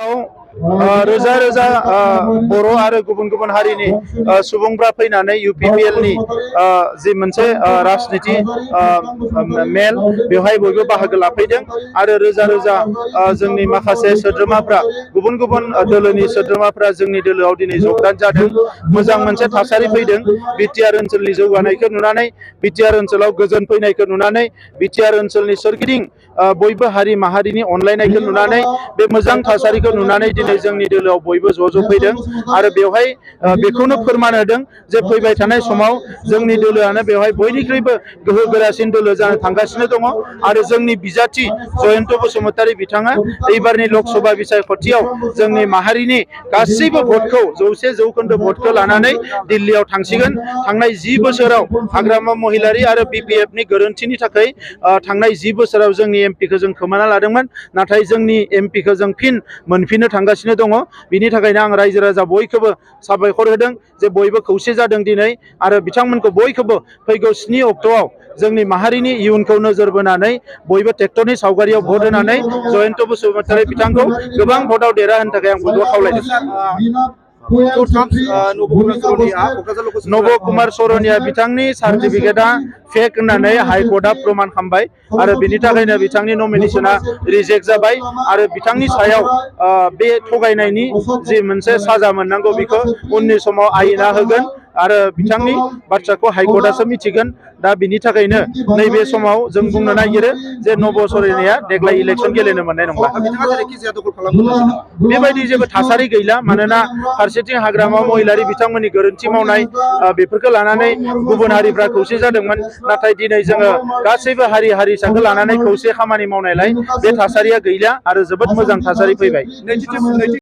रोजा रोजा बर' आरो गुबुन गुबुन हारिनि सुबुंफ्रा फैनानै UPPL नि जि मोनसे राजनिति मेल बेवहाय बयबो बाहागो लाफैदों आरो रोजा रोजा जोंनि माखासे सोद्रोमाफ्रा गुबुन गुबुन दोलोनि सोद्रोमाफ्रा जोंनि दोलोआव दिनै जगदान जादों। मोजां मोनसे थासारि फैदों। बिटिआर ओनसोलनि जौगानायखौ नुनानै, बिटिआर ओनसोलाव गोजोन फैनायखौ नुनानै, बिटिआर ओनसोलनि सोरगिदिं बयबो हारि माहारिनि अनलायनायखौ नुनानै, बे मोजां थासारिखौ नुनानै दिनै जोंनि दोलोआव बयबो ज' फैदों आरो बेवहाय बेखौनो फोरमान होदों जे फैबाय थानाय समाव जोंनि दोलोआनो बेवहाय बयनिख्रुइबो गोहो गोरासिन दोलो जानो थांगासिनो दङ आरो जोंनि बिजाथि जयन्त बसुमतारी बिथाङा एबारनि लोकसभा बिसायख'थियाव जोंनि माहारिनि गासैबो भटखौ 100% भटखौ लानानै दिल्लीयाव थांसिगोन। थांनाय 10 बोसोराव हाग्रामा महिलारी आरो BPF नि गोरोन्थिनि थाखाय थांनाय 10 बोसोराव जोंनि एमपिखौ जों खोमाना लादोंमोन, नाथाय जोंनि एमपिखौ जों फिन मोनफिननो थांगासिनो दङ। बिनि थाखायनो आं रायजो राजा बयखौबो साबायखर होदों जे बयबो खौसे जादों दिनै आरो बिथांमोनखौ बयखौबो फैगौ 7 अक्ट'आव जोंनि माहारिनि इयुनखौ नोजोर बोनानै बयबो ट्रेक्टरनि सावगारियाव भट होनानै जयन्त बसुमतारी बिथांखौ गोबां भटआव देरहाहोनो थाखाय आं बयबो खावलायदों। नब कुमार सरनिया बिथांनि सार्टिफिकेटआ फेक होननानै हाइकर्टआ प्रमान खालामबाय आरो बिनि थाखायनो बिथांनि नमिनेशना रिजेक्ट जाबाय आरो बिथांनि सायाव बे थगायनायनि जि मोनसे साजा मोननांगौ बेखौ उननि समाव आयेना होगोन आरो बिथांनि बाथ्राखौ हाइकर्टआसो मिथिगोन। दा बिनि थाखायनो नैबे समाव जों बुंनो नागिरो जे नब सरनिया देग्लाय इलेक्सन गेलेनो मोननाय नंला। बेबायदि जेबो थासारि गैला, मानोना फारसेथिं हाग्रामा महिलारी बिथांमोननि गोरोन्थि मावनाय बेफोरखौ लानानै गुबुन हारिफ्रा खौसे जादोंमोन, नाथाय दिनै जोङो गासैबो हारि हारिसाखौ लानानै खौसे खामानि मावनायलाय बे थासारिया गैला आरो जोबोद मोजां थासारि फैबाय।